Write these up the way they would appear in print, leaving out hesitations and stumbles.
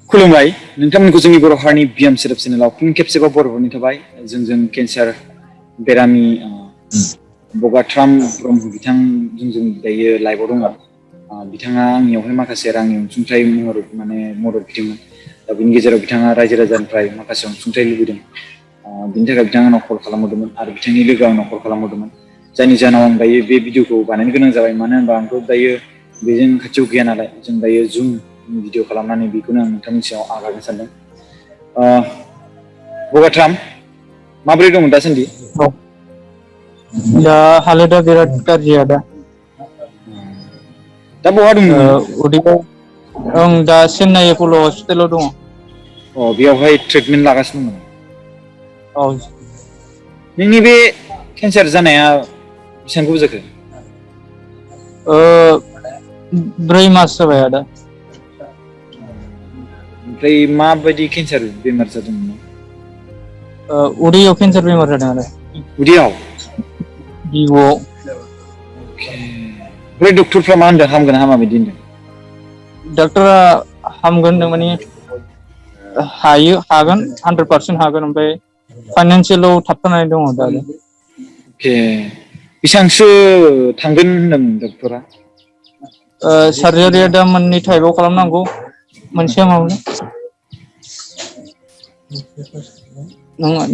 खुलुमबाय नोंथांमोनखौ जोंनि बर' हारिनि बिएम सेरेप चेनेलाव फिन खेबसेबाव बर'फोरनि थाबाय जोंजों केन्सार बेरामि बगाथ्राम ब्रह्म बिथां जों दायो लाइभआव दङ बिथाङा आंनियावहाय माखासे रांनि अनसुंथाइ मदद बिदोंमोन दा बिनि गेजेराव बिथाङा रायजो राजानिफ्राय माखासे अनसुंथाइ लुबैदों बिनि थाखाय बिथाङा आंनाव कल खालामहरदोंमोन आरो बिथांनि लोगोआ आंनाव कल खालामहरदोंमोन जायनि जाहोनाव आं दायो बे भिडिअखौ बानायनो गोनां जाबाय मानो होनबा आंथ' दायो बेजों खाथियाव गैया नालाय जों दायो जुम भिडिअ खालामनानै बेखौनो आं नोंथांनि सायाव आगारनो सानदों बगाथ्राम माबोरै दं दासान्दि दा हालोदा बिराद गाज्रि आदा दा बहा दं नोङो उदैयाव आं दा चेन्नाइ एपल' हस्पिटालाव दङ बेयावहाय ट्रिटमेन्ट लागासिनो दं औ नोंनि बे केन्सार जानाया बेसेबां गोबाव जाखो 4 मास जाबाय आदा ओमफ्राय माबायदि केन्सार बेमार जादों उदैयाव केन्सार बेमार जादों आरो उदैयाव बिबुआव ओमफ्राय डक्टरफ्रा मा होनदों हामगोन हामा बिदि होनदों डक्टरा हामगोन होनदों माने हागोन 100% हागोन ओमफ्राय फाइनान्सियेलाव थाबथानानै दङ दा बेसेबांसो थांगोन होनदों डक्टरा सार्जारिया दा मोननै टाइपआव खालामनांगौ मोनसेया मामोन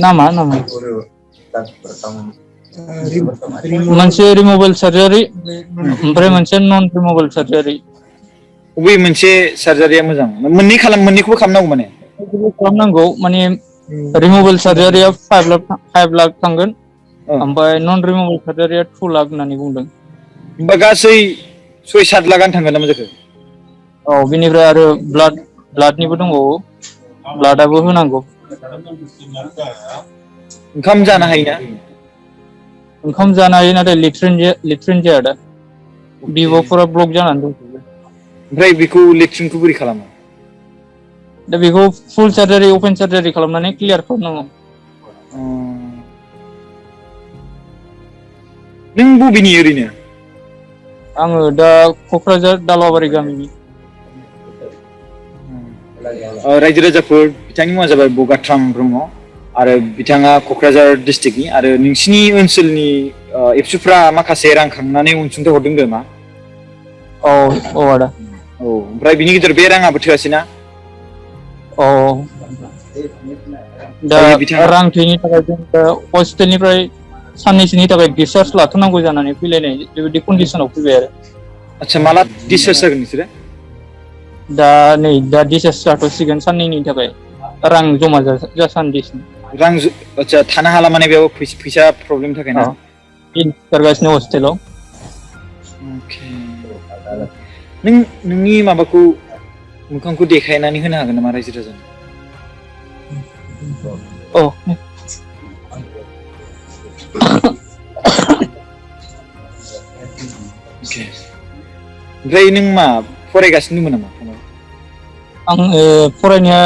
नामा मोनसे रिमुभेल सार्जारि ओमफ्राय मोनसे नन रिमुभेल सार्जारि बबे मोनसे सार्जारिया मोजां मोननैखौबो खालामनांगौ माने खालामनांगौ माने रिमुभेल सार्जारिया 5 लाख थांगोन ओमफ्राय नन रिमुभेल सार्जारिया 2 लाख होननानै बुंदों होमबा गासै 6-7 लाखआनो थांगोन नामा जाखो औ बेनिफ्राय आरो ब्लाडनिबो दंबावो ब्लाडआबो होनांगौ ओंखाम जानो हायोना ओंखाम जानो हायो नाथाय लेट्रिन जाया दा बिबुफोरा ब्लक जानानै दं ओमफ्राय बेखौ लेट्रिनखौ बोरै खालामो दा बेखौ फुल सार्जारि अपेन सार्जारि खालामनानै क्लियार खालामनांगौ नों बबेनि ओरैनो आङो दा क'क्राझार दालावाबारि गामिनि रायजो राजाफोर बिथांनि मुङा जाबाय बगाथ्राम ब्रह्म आरो बिथाङा क'क्राझार डिस्ट्रिक्टनि आरो नोंसिनि ओनसोलनि एबसुफ्रा माखासे रां खांनानै अनसुंथाइ हरदों नामा औ आदा ओमफ्राय बिनि गेजेराव बे राङाबो थोआसैना औ दा दायो बिथाङा रां थोयैनि थाखाय जों दा हस्पिटालनिफ्राय साननैसोनि थाखाय डिसचार्ज लाथ'नांगौ जानानै फैलायनाय बेबायदि कन्डिसनाव फैबाय आरो आदसा माला डिसचार्ज जागोन नोंसोरो दा डिसचार्ज जाथ'सिगोन साननैनि थाखाय रां जमा जासान्दिसिम आदसा थानो हाला माने बेयाव फैसा प्रब्लेमनि थाखाय ना गारगासिनो हस्टेलाव नोंनि माबाखौ मोखांखौ देखायनानै होनो हागोन नामा रायजो राजानो औ ओमफ्राय नों मा फरायगासिनो दंमोन नामा आं फरायनाया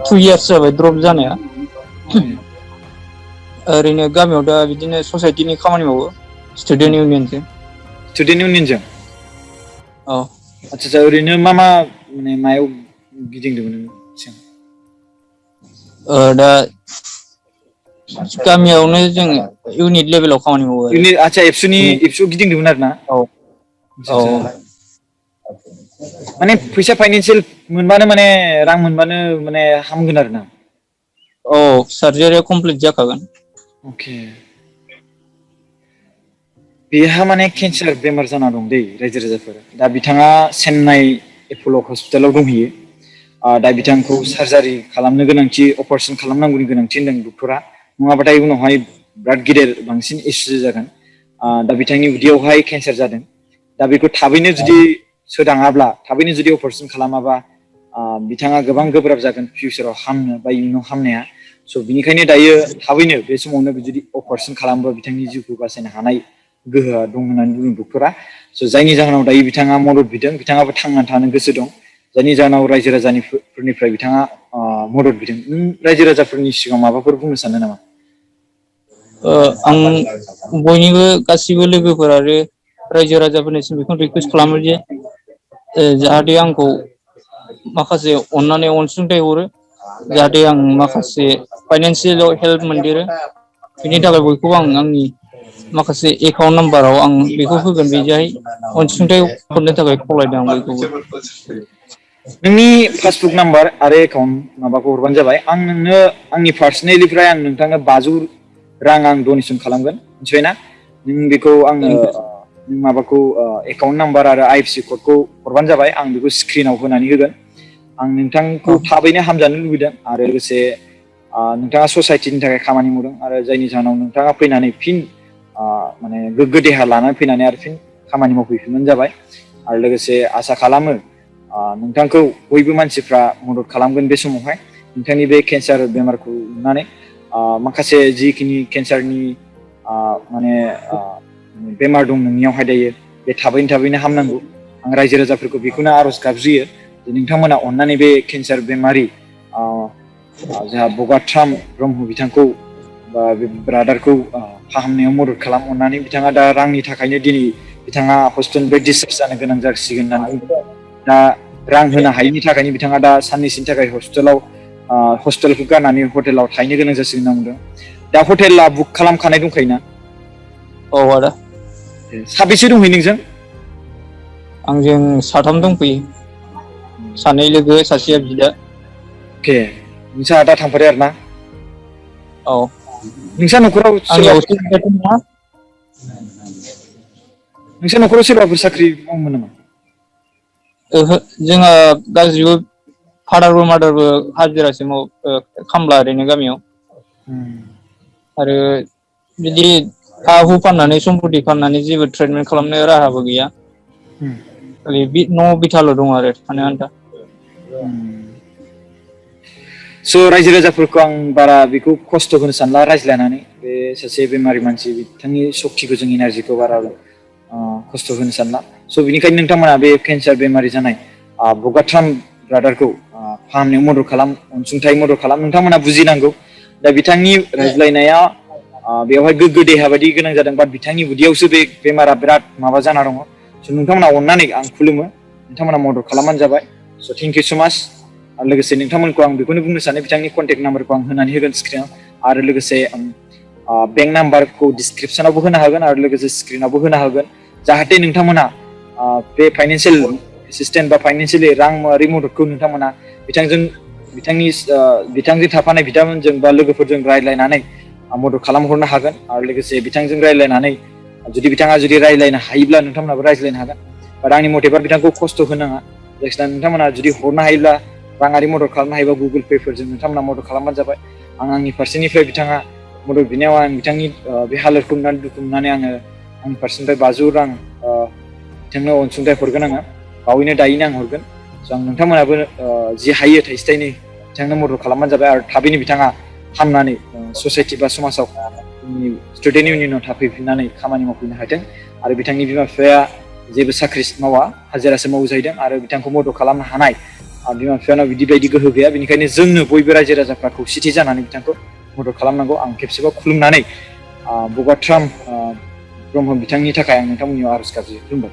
2 इयार्स जाबाय द्रप जानाया ओरैनो गामियाव दा बिदिनो ससाइटिनि खामानि मावो स्टुडेन्ट इउनियनजों औ आदसा ओरैनो मा माने मायाव गिदिंदोंमोन नों दा गामियावनो जोङो इउनिट लेभेलाव खामानि मावो आरो आदसा एबसुआव गिदिंदोंमोन आरो ना औ माने फैसा फाइनान्सियेल मोनबानो माने रां मोनबानो माने हामगोन आरो ना औ सार्जारिया कमप्लिट जाखागोन बेहा माने केन्सार बेमार जाना दं दै रायजो राजाफोर दा बिथाङा चेन्नाइ एपल' हस्पिटालाव दंहैयो दा बिथांखौ सार्जारि खालामनो गोनांथि अपारेसन खालामनांगौनि गोनांथि होनदों डक्टरा नङाबाथाय उनावहाय बिराद गिदिर बांसिन इसु जागोन दा बिथांनि उदैयावहाय केन्सार जादों दा बेखौ थाबैनो जुदि सोदाङाब्ला थाबैनो जुदि अपारेसन खालामाबा बिथाङा गोबां गोब्राब जागोन फिउचाराव हामनो बा इयुनाव हामनाया स' बिनिखायनो दायो थाबैनो बे समावनो जुदि अपारेसन खालामोबा बिथांनि जिउखौ बासायनो हानाय गोहोआ दं होननानै बुङो डक्टरा स' जायनि जाहोनाव दायो बिथाङा मदद बिदों बिथाङाबो थांनानै थानो गोसो दं जायनि जाहोनाव रायजो राजाफोरनिफ्राय बिथाङा मदद बिदों नों रायजो राजाफोरनि सिगाङाव माबाफोर बुंनो सानो नामा आं बयनिबो गासिबो लोगोफोर आरो रायजो राजाफोरनिसिम बेखौनो रिकुवेस्ट खालामो जे जाहाथे आंखौ माखासे अननानै अनसुंथाइ हरो जाहाथे आं माखासे फाइनान्सियेल हेल्प मोनदेरो बेनि थाखाय बयखौबो आं आंनि माखासे एकाउन्ट नाम्बाराव आं बेखौ होगोन बेजोंहाय अनसुंथाइ हरनो थाखाय खावलायदों आं बयखौबो। नोंनि पासबुक नाम्बार आरो एकाउन्ट माबाखौ हरबानो जाबाय आं नोंनो आंनि पार्सनेलिफ्राय आं नोंथांनो 500 रां आं डनेसन खालामगोन मिथिबायना नों बेखौ आंनो माबाखौ एकाउन्ट नाम्बार आरो IFSC क'डखौ हरबानो जाबाय आं बेखौ स्क्रिनाव होनानै होगोन आं नोंथांखौ थाबैनो हामजानो लुबैदों आरो लोगोसे नोंथाङा ससाइटिनि थाखाय खामानि मावदों आरो जायनि जाहोनाव नोंथाङा फैनानै फिन माने गोग्गो देहा लानानै फैनानै आरो फिन खामानि मावफैफिनबानो जाबाय आरो लोगोसे आसा खालामो नोंथांखौ बयबो मानसिफ्रा मदद खालामगोन बे समावहाय नोंथांनि बे केन्सार बेमारखौ नुनानै माखासे जिखिनि केन्सारनि माने बेमार दं नोंनियावहाय दायो बे थाबैनो हामनांगौ आं रायजो राजाफोरखौ बेखौनो आर'ज गाबज्रियो जे नोंथांमोना अननानै बे केन्सार बेमारि जोंहा बगाथ्राम ब्रह्म बिथांखौ बा बे ब्रादारखौ फाहामनायाव मदद खालाम अननानै बिथाङा दा रांनि थाखायनो दिनै बिथाङा हस्पिटालनिफ्राय डिसचार्ज जानो गोनां जासिगोन होननानै बुंदों दा रां होनो हायैनि थाखायनो बिथाङा दा साननैसोनि थाखाय हस्पिटालखौ गारनानै हटेलाव थाहैनो गोनां जासिगोन होनना बुंदों दा हटेला बुक खालामखानाय दंखायोना? औ आदा। साबेसे दंहैयो नोंजों? आंजों साथाम दंफैयो सानै लोगो सासेया बिदा। अके नोंसा दा थांफारो आरो ना? औ नोंसा न'खराव सोरबाफोर आंनियावसो बिदा दंना नोंसा न'खराव सोरबाफोर साख्रि मावोमोन नामा? ओहो जोंहा गासिबो फादारबो मादारबो हाजिरासो मावो खामला ओरैनो गामियाव। आरो बिदि हा हु फाननानै सम्पति फाननानै जेबो ट्रिटमेन्ट खालामनो राहाबो गैया। बे न' बिथाल' दं आरो थानो आन्था। स' रायजो राजाफोरखौ आं बारा बेखौ खस्थ' होनो सानला रायज्लायनानै बे सासे बेमारि मानसि बिथांनि सक्तिखौ जों इनारजिखौ बारा खस्थ' होनो सानला स' बिनिखायनो नोंथांमोना बे केन्सार बेमारि जानाय बगाथ्राम ब्रादारखौ फाहामनायाव मदद खालाम अनसुंथाइ मदद खालाम नोंथांमोना बुजिनांगौ दा बिथांनि रायज्लायनाया बेवहाय गोग्गो देहा बायदि गोनां जादों बाट बिथांनि उदैयावसो बे बेमारा बिराद माबा जाना दङ स' नोंथांमोना अननानै आं खुलुमो नोंथांमोना मदद खालामबानो जाबाय स' थेंक इउ स' माच आरो लोगोसे नोंथांमोनखौ आं बेखौनो बुंनो सानो बिथांनि कन्टेक्ट नाम्बारखौ आं होनानै होगोन स्क्रिनाव आरो लोगोसे बेंक नाम्बारखौ डिसक्रिपसनावबो होनो हागोन आरो लोगोसे स्क्रिनावबो होनो हागोन जाहाथे नोंथांमोना बे फाइनान्सियेल एसिस्टेन्ट बा फाइनान्सियेलि रांआरि मददखौ नोंथांमोना बिथांजों थाफानाय बिथांमोनजों बा लोगोफोरजों रायज्लायनानै मदद खालामहरनो हागोन आरो लोगोसे बिथांजों रायज्लायनानै बिथाङा जुदि रायज्लायनो हायोब्ला नोंथांमोनाबो रायज्लायनो हागोन बाट आंनि मथेबा बिथांखौ खस्थ' होनाङा जायखिजाया नोंथांमोना जुदि हरनो हायोब्ला राङारि मदद खालामनो हायोबा गुगोल पेफोरजों नोंथांमोना मदद खालामबानो जाबाय आंनि फारसेनिफ्राय बिथाङा मदद बिनायाव आं बिथांनि बे हालोदखौ नुनानै दुखु मोननानै आङो आंनि फारसेनिफ्राय 500 रां बिथांनो अनसुंथाइ हरगोन आङो बावैनो दायैनो आं हरगोन स' आं नोंथांमोनाबो जि हायो थाइसे थाइनै बिथांनो मदद खालामबानो जाबाय आरो थाबैनो बिथाङा हामनानै ससाइटि बा समाजाव जोंनि स्टुडेन्ट इउनियनाव थाफैफिननानै खामानि मावफैनो हाथों आरो बिथांनि बिमा बिफाया जेबो साख्रि मावा हाजिरासो मावो जाहैदों आरो बिथांखौ मदद खालामनो हानाय बिमा बिफानाव बिदि बायदि गोहो गैया बेनिखायनो जोंनो बयबो रायजो राजाफ्रा खौसेथि जानानै बिथांखौ मदद खालामनांगौ आं खेबसेबाव खुलुमनानै बगाथ्राम ब्रह्म बिथांनि थाखाय आं नोंथांमोननियाव आर'ज गाबज्रियो खुलुमबाय।